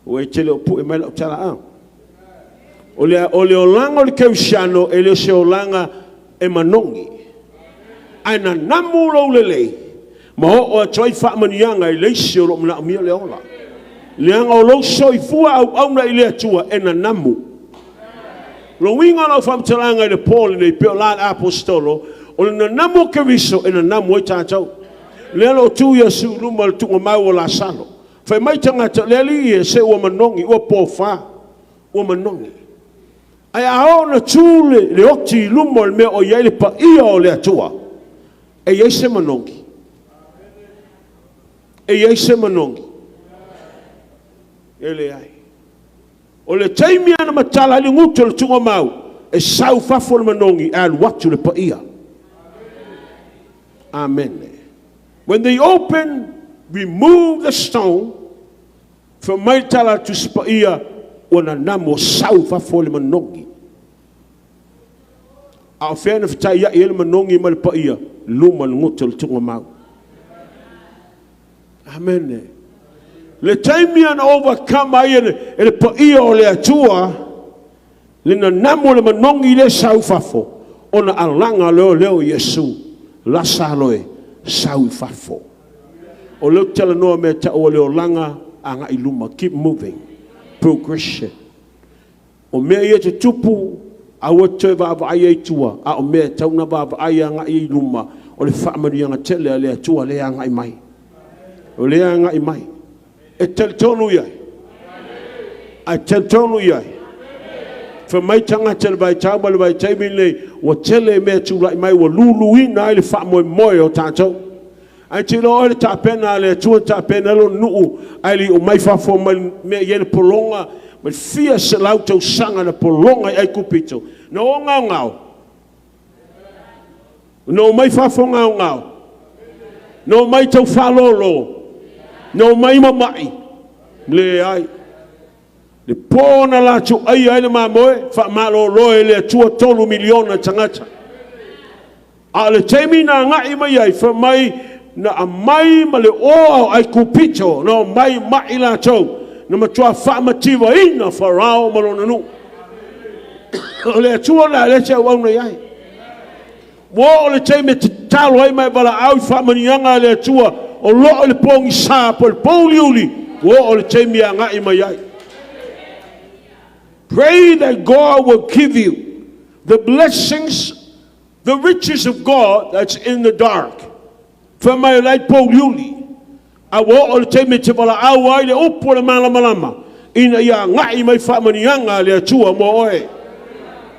Ua e te le o pue mai lau tala a. O le olaga o le kerisiano e le o se olaga e manogi. Ae nanamu lou lelei ma oo atu ai faamanuiaga i le isi o lo o manaomia le ola. Leaga o lou soifua auauna i le Atua e nanamu. Lona uiga o lau faamatalaga i le po lenei, pei o la le Aposetolo, o le nanamu o Keriso e nanamu ai tatou. Lea o lo o tu Iesu i luma o le tuugamau o Lasalo. Fai mai tagata, le Alii e, se ua manogi, ua pofa, ua manogi. Ae a oo ina tu le oti i luma o le mea o i ai le paia o le Atua, e i ai se manogi. E i ai se manogi. E leai. O le taimi lava na matala ai le gutu o le tuugamau, e sau fafo le manogi e alu atu le paia. Amene. When they open, remove the stone, fai mai le tala a le Tusi Paia, ua nanamu, ua sau fafo le manogi. A o fea na fetaiai ai le manogi ma le paia? Luma o le gutu o le tuugamau. Amene. Le taimi na overcome ai e le paia o le Atua, le nanamu o le manogi lea sau fafo, ona alaga lea lea o Iesu, Lasalo e, sau i fafo. O lea ou te talanoa mea tau o le olaga agai luma, keep moving, progression. O mea ia tutupu aua te vaavaai ai i tua, a o mea e tatau ona vaavaai agai i luma, o le faamanuiaga tele a le Atua lea e agai mai. O lea e agai mai. E talitonu i ai. Ae talitonu i ai. Fai mai tagata i le vaitau ma le vaitaimi lenei, ua tele mea e tulai mai ua luluina ai le faamoemoe o tatou. Ae te iloa oe le tapena a le Atua e tapena ai lona nuu, ae le i omai fafo mai le mea e i ai le pologa, mai le fia selau tausaga na pologa ai Aikupito, na o gaogao, na omai fafo gaogao, na omai tau faalolo, na omai mamai, leai. Le po na latou aia ai le mamoe, faamalolo e le Atua 3 miliona tagata. A o le taimi na agai mai ai, fai mai na aumai ma le oa o Aikupito, na omai mai latou, na matua faamativaina Farao ma lona nuu. O le Atua la lea e te auauna i ai. Ua oo le taimi e tatalo ai ma e valaau i faamanuiaga a le Atua o lo o i le pogisa po o le pouliuli, ua oo le taimi e agai mai ai. Pray that God will give you the blessings, the riches of God that's in the dark. Fai mai o la e pouliuli, a ua oo le taimi e te valaau ai le upu o le malamalama ina ia agai mai faamanuiaga a le Atua mo oe.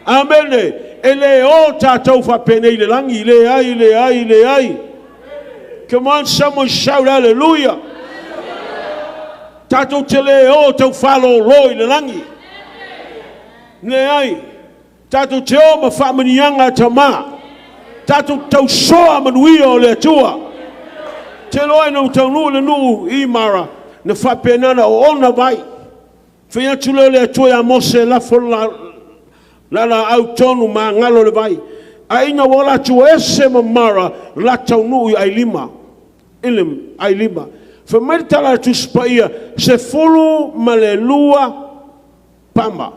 Amene. E le o tatou faapenei i le lagi, leai, leai, leai. Come on, someone shout hallelujah. Tatou te le o tau faalolo i le lagi. Leai. Tatou te o ma faamanuiaga a Tama. Tatou tausoa manuia o le Atua. Te iloa ina ua taunuu le nuu i Mara, na faapena na oona vai. Fai atu lea o le Atua ia Mose e lafo la laau tonu magalo le vai. A ina ua latou ese ma Mara, la taunuu i Ailima. Ilim, Ailima. Fai mai le tala a le Tusi Paia, 12 pama.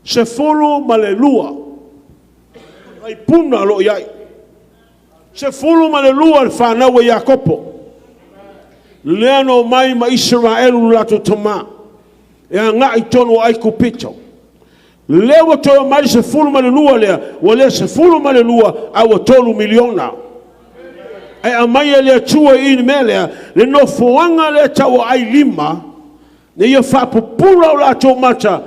12 vaipuna o lo o i ai. 12 le fanau a Iakopo. Lea na omai ma Isaraelu lo latou tama e agai i totonu o Aikupito. Lea ua toe omai le 12 lea, ua le 12, a ua 3 miliona. Ae aumai e le Atua i i le mea lea, le nofoaga lea tau o Ailima, na ia faapupula o latou mata,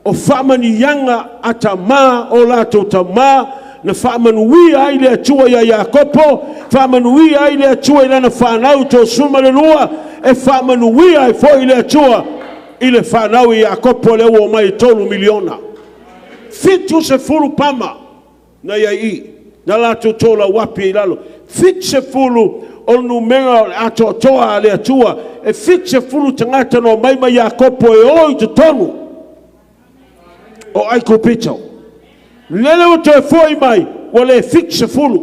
o faamanuiaga a tama o latou tama, na faamanuia ai le Atua ia Iakopo, faamanuia ai le Atua i lana fanau 32, e faamanuia ai foi le Atua i le fanau i Iakopo lea ua omai e 3 miliona. 70 pama na i ai i, na latou tolauapi ai i lalo. 70 o le numera o le atoatoa a le Atua, e 70 tagata na omai ma Iakopo e o i totonu o Aikupito. Lele ua toe foi mai, ua le 70,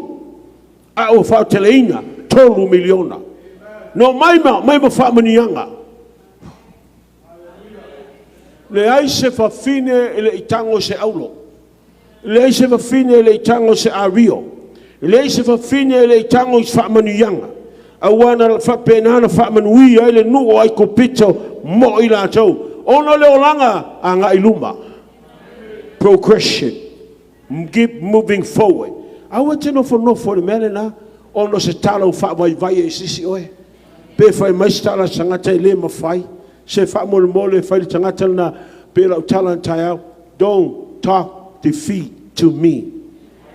a ua faauteleina 3 miliona. Na omai ma faamanuiaga. Leai se fafine e le i tago i se aulo. Leai se fafine e le i tago i se ario. Leai se fafine e le i tago i se faamanuiaga. Aua na faapena na faamanuia ai le nuu o Aikupito mo i latou. Ona o le olaga agai i luma. Progression. Keep moving forward. Aua e te nofonofo i le mea lena, ona o se tala ua faavaivai e se isi oe. Pe fai mai se tala a se tagata e le mafai, se faamolemole e fai le tagata lena, pe lau tala na taeao, don't talk defeat to me.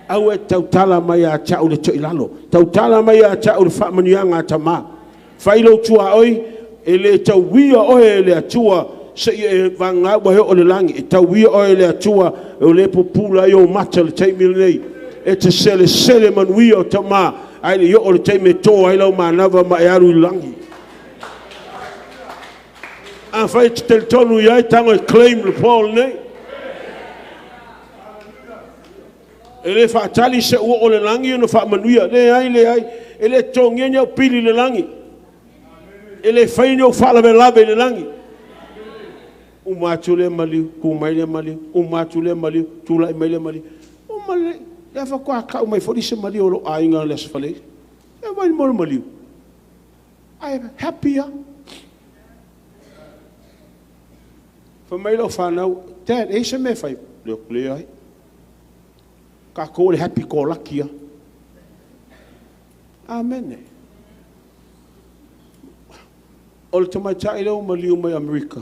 Aua e tautala mai ia te au le toilalo, tautala mai ia te au le faamanuiaga a Tama. Fai lou tuaoi, e le tauia oe e le Atua, seia e vagana ua e oo i le lagi, e tauia oe e le Atua, o lea e pupula ai ou mata i le taimi lenei. E te selesele manuia o Tama, ae le i oo le taimi e to ai lau manava ma e alu i le lagi. Afai e te talitonu i ai, tago e claim le po lenei. E le faatali se ua oo i le lagi ona faamanuia. Leai, leai, e le totogia ni au pili i le lagi. E le faia ni ou faalavelave i le lagi. Uma atu lea maliu, tu mai lea maliu, uma atu lea maliu, tulai mai lea maliu. Uma lelei, lea faatoa tau mai foi le isi maliu o lou aiga i le Aso Faraile. E vai mo le maliu. I am happy. Fai mai lau fanau, "Dad, e i ai se mea e fai?" Leai. Tatou o le happy go lucky lava. Amene. O le tamaitai lea ua maliu mai Amerika,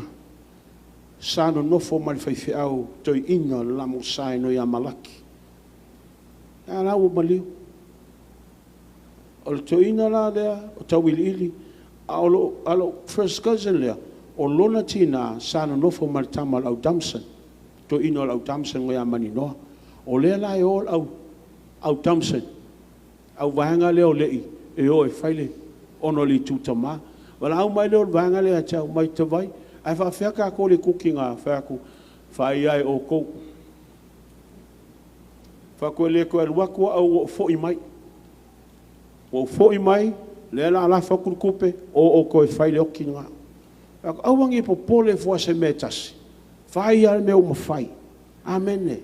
sa nonofo ma le faifeau toeaina o le Lamosai nai ia Malaki. A la ua maliu. O le toeaina la lea o Tauiliili, a o lou first cousin lea, o lona tina sa nonofo ma le tama o le au Thompson, toeaina o le au Thompson ia Maninoa. O lea la e o le au Thompson, au vaega lea o Le'i, e o e fai le ona o le itu tama. Valaau mai lea o le vaega lea ia te au, mai Tavai, ae faafefea tatou le kuki na fai atu, fai lava e outou. Fai atu e le toe alu atu au ua ou foi mai. Ua ou foi mai, lea o le a lafo atu le tupe, o outou e fai le oti lena. Aua ne i popole fua i se mea e tasi, fai lava le mea ua mafai. Amene.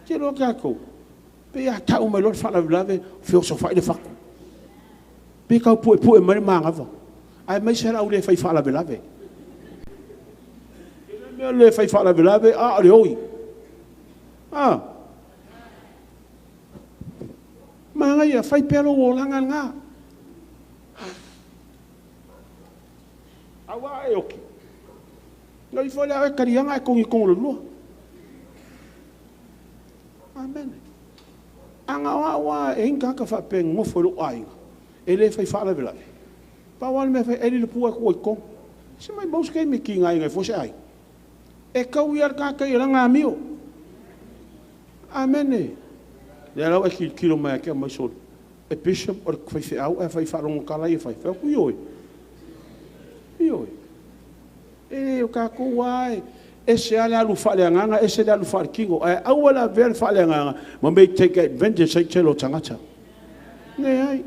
Te iloa tatou, pei a tau mai loa le faalavelave, feosofai le fatu. Pe tau puepue mai le manava, aemaise le au le fai faalavelave. E le mea le fai faalavelave, a o le oi. Ah. Manaia, fai pea lou olaga lena. Aua e oki. No ifo le au e kalianga e kongi kongo le lua. Amen. Aga o au a e inga ka whape ngofo i lou aiga. E le fai faalavelave. Pau lava le mea fai, e le pua e tua i totonu. Se mai mau se taimi e kiga ai fua se ai. E kau ia le tagata ia laga amio. Amene. Lea la ua e tilotilo mai ia te au mai sole. E bishop o le faifeau ae fai faalogotala ia fai. Fai atu, ioe. Ioe. E o tatou lava e ese lava le alu faaleagaga, ese le alu faaletino. Ae aua le avea le faaleagaga ma mea e take advantage ai tele o tagata. Leai.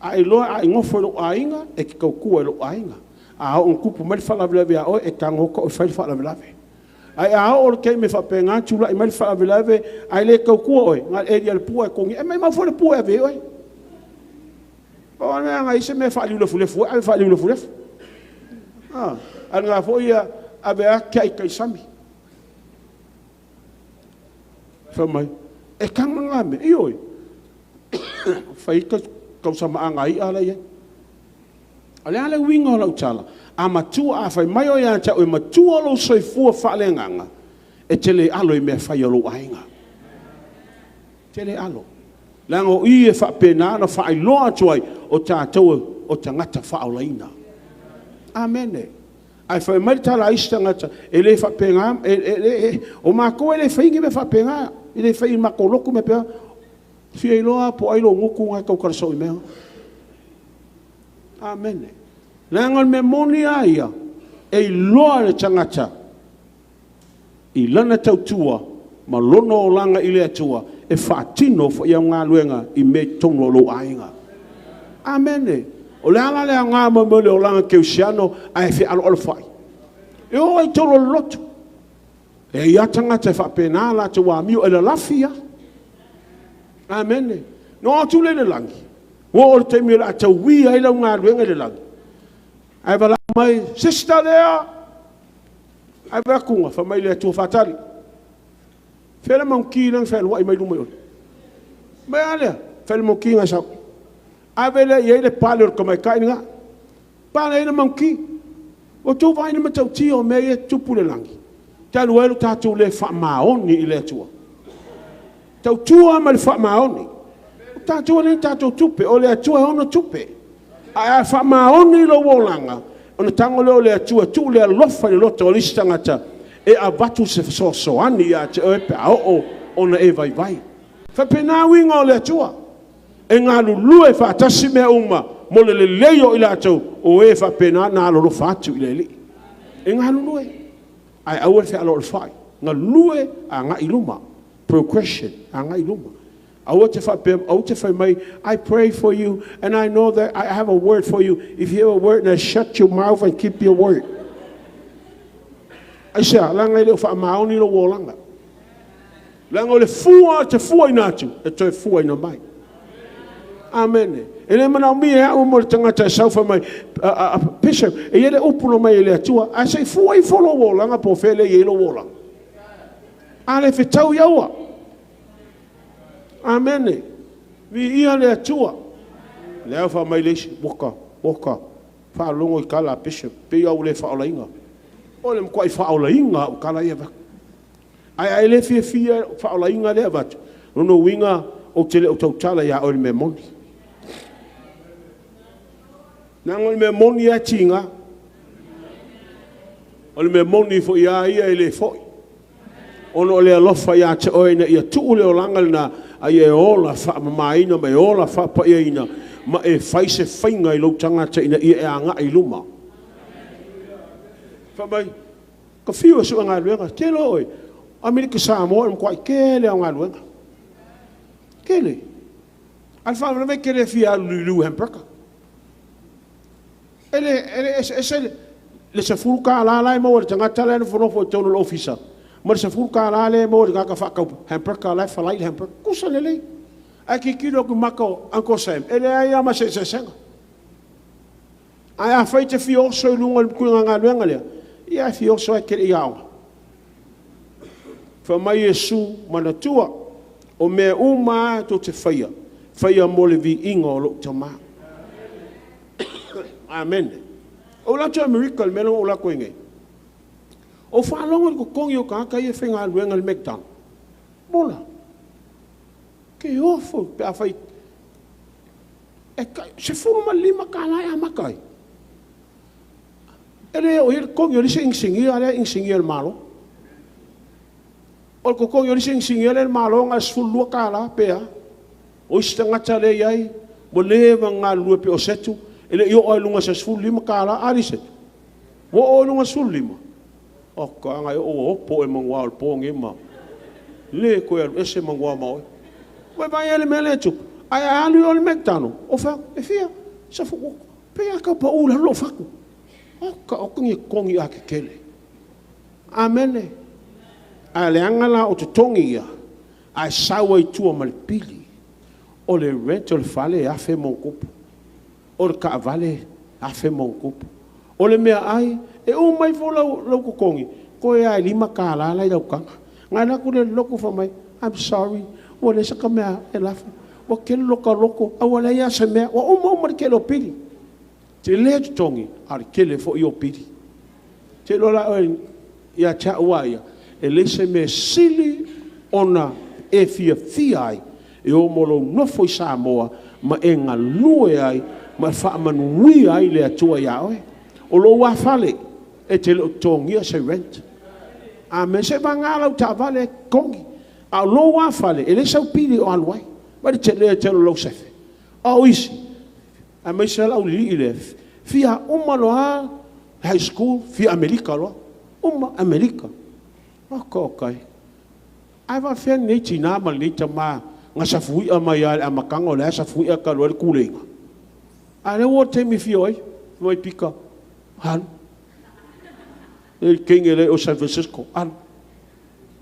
A iloa a e nofo i lou aiga, e te tautua i lou aiga. A oo ina tupu mai le faalavelave ia oe, e tago atu au e fai le faalavelave. Ae a oo le taimi e faapena tulai mai le faalavelave, ae le tautua oe, na o le eli lava o le pua e togi. E maumau foi le pua e ave ai oe. O le aga i se mea faaliulefulefu ai, ave faaliulefulefu. Ah, a lena foi ia ave a tiai tai sami. Fai mai, e taga ngā mea, ioe. Fai tausamaaga i'a la i ai. O le a le uiga o lau tala? A matua, a fai mai oe ia te au e matua lou soifua faaleagaga, e te le alo i mea fai a lou aiga. Te le alo. Leaga o i e faapena ona faailoa atu ai o tatou o tagata faaolaina. Amene. Ae fai mai le tala a isi tagata, e le faapena, o matou e le fai ni mea faapena, e le fai i matou lotu mea pea. Fia iloa po o ai lou gutu na e tautala soo i mea. Amene. Leaga o le mea moni lava ia, e iloa le tagata i lana tautua ma lona olaga i le Atua e faatino foi au galuega i mea i totonu o lou aiga. Amene. O le ala le aoga mo le olaga kerisiano ae fealoalofai. E oo ai i totonu o le lotu. E i ai tagata e faapena latou amio e lalafi lava. Amene. Na oo atu lea i le lagi, ua oo i le taimi o le a tauia ai lau galuega i le lagi. Ae valaau mai, sister lea, ae vaai atu, fai mai le Atua faatali. Fea le monkey lea na fealuai mai luma i o. Mai a lea, fai le monkey na sau. Ave lea i ai le pale o le tamaitai lena. Pale ai le monkey. Ua outou vaai i le matautia o mea ia e tutupu i le lagi. Talu ai lo tatou le faamaoni i le Atua. Tautua ma le faamaoni. O tatou e le tatou tupe, o le Atua e ona tupe. Ae a faamaoni lou olaga, ona tago lea o le Atua tuu le alofa i le loto o le isi tagata e avatu se fesoasoani ia te oe pe a oo ona e vaivai. Faapena uiga o le Atua. E galulue faatasi mea uma mo le lelei o i latou o e faapena na alolofa atu i le Alii. E galulue. Ae aua le fealoalofai. Galue agai i luma. Progression, agai i luma. Aua te faapea, aua te fai mai, I pray for you and I know that I have a word for you. If you have a word, now shut your mouth and keep your word. Aisea, leaga e le o faamaoni lou olaga. Leaga o le fua te fuaina atu, e toe fuaina mai. Amene. E le manaomia e au mo le tagata e sau fai mai, Bishop, e i ai le upu na aumai e le Atua, ae se i fua ifo lou olaga po o fea lea e i ai lou olaga. A le fetau ia ua. Amene. Viia le Atua. Lea fai mai le isi, oka, oka, faalogo i tala a Bishop, pei lava ua le faaolaina. O le matuai faaolaina lava o tala ia e avatu. Ae a e le fiafia i le faaolaina lea e avatu, o lona uiga ou te le o tautala ia oe i le mea moni. Leaga o le mea moni lava e tiga. O le mea moni foi lava ia e le foi, ona o le alofa ia te oe ina ia tuu le olaga lena, a ia e ola faamamaina ma e ola faapaiaina ma e fai se faiga i lou tagata ina ia e agai i luma. Fai mai, ta fiu e sue galuega, e te iloa ʻoe, o Amerika Samoa o le matuai tele lava o galuega. Tele. A o le faalavelave e te le fia alu i le liliu hamburger. E le eseese le $10 la e maua e le tagata la e nofonofo i totonu o le ofisa ma le $10 lea e maua e le tagata faatau hamburger la e falai le hamburger. Tusa lelei. Ae tilotilo atu i mata o Uncle Sam, e leai lava ma se eseesega. Ae afai e te fia oso i luga o le ituaiga galuega lea, ia e fia oso lava e te le i aoga. Fai mai Iesu, manatua, o mea uma lava tou te faia, faia mo le viiga o lou Tama. Amene. Ou alu atu i Amerika i le mea lea na ou alu atu ai nei, ou faalogo i le totogi o tagata ia e faigaluega i le McDonald, mola, ke ofo pe afai e tai $15 e amata ai. E le oo i ai le totogi o le isi inisinia lea e inisinia i le Malo. O le totogi o le isi inisinia lea e i le Malo na o le $12 pe a. O isi tagata lea e i ai ua leva ona galulue pei o Setu, e le i oo lava i luga o se $15. A Liseta? Ua oo i luga o le 15? Oka, a na e oo ua opo oe manua o le po lenei ma le toe alu ese manua ma oe. Ua e vaai i le mea lea e tupu? Ae a alu i o i le McDonald, ou fai atu, e fia? Pei lava e tau pau i lalo lou fatu. Oka oka ni totogi atetele. Amene. A leaga la o totogi ia, ae sau ai i tua ma le pili. O le rent o le fale e $1,000+. O le taavale $1,000+. O le meaai, e uma ifo lou totogi, toe lava e $5 la e i lau taga. Ona e alu atu lea i le lotu fai mai, I'm sorry, ua leai sata mea e lafo, ua tele lota loto ae ua leai lava se mea. Ua uma uma le tele o pili. Tele totogi, a o le tele foi o pili. Ou te iloa la oe ia te au lava ia, e leai se mea e sili ona e fiafia ai e o ma lou nofo i Samoa ma e galue ai ma e faamanuia ai le Atua ia oe. O lou lava fale, e te le o totogia se rent. Amene. Seiavagana lau taavale e totogi. A o lou lava fale, e leai sau pili o alu ai. Vaai i le tele tele o lau sefe. A o isi, aemaise lava le auliilii lea, fia uma loa lava high school, fia Amerika loa. Uma Amerika. Oka oka e. Ae faapefea lenei tina ma lenei tama na safuia mai lava i le amataga o lea e safuia talu ai le tuleiga? A o lea ua oo i le taimi e fia o ai? Fai mai Pita, alu. E i ai le teine la e i o San Francisco, alu.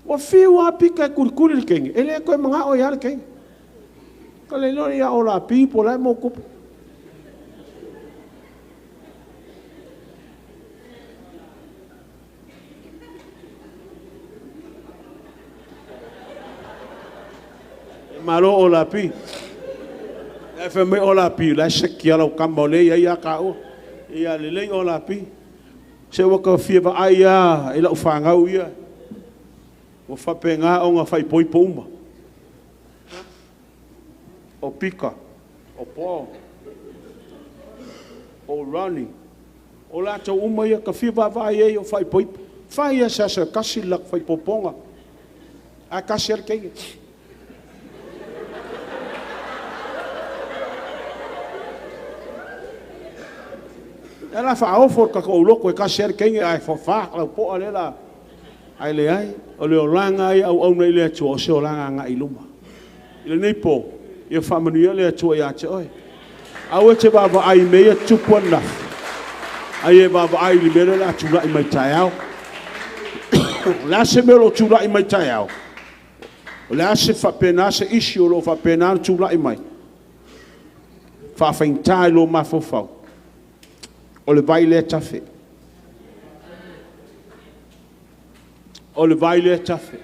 Ua fiu lava Pita e tulituli le teine, e le toe manao ai lava le teine. Ka le iloa ia o Lapi po o le a le mea ua tupu. Malo Olapi. Ae fai mai Olapi, o la e seki lava lau tama o lea e i ai lava taua. Ia lelei Olapi. Se ua ta fia vaai lava i lau fanau ia, ua faapena ona faaipoipo uma. O Pita, o Paul, o Ronnie, o latou uma ia, ta fia vaavaai i ai o faaipoipo. Fai lava i se aso e tasi le latou faaipoipoga, ae tasi lava le teine. O lea o le a faaofo le tatou lotu e tasi lava le teine ae fafa lau poa lea o le a... Ae leai, o le olaga lava ia auauna i le Atua, o se olaga agai i luma. I lenei po, ia faamanuia le Atua ia te oe. Aua e te vaavaai i mea ia e tutupu ananafi, a ia e vaavaai i le mea lea o le a tulai mai taeao. O le a se mea o lo o tulai mai taeao? O le a se faapena se issue o lo o faapena ona tulai mai? faafaigata i lou mafaufau, o le vai lea e tafe. O le vai lea e tafe.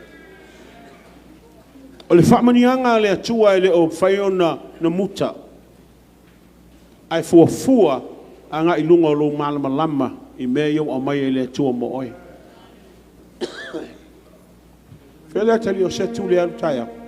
O le faamanuiaga a le Atua e le o mafai ona muta, ae fuafua agai i luga o lou malamalama i mea ia ua aumai e le Atua mo oe. Fea le atalii o Setu lea e alu taeao?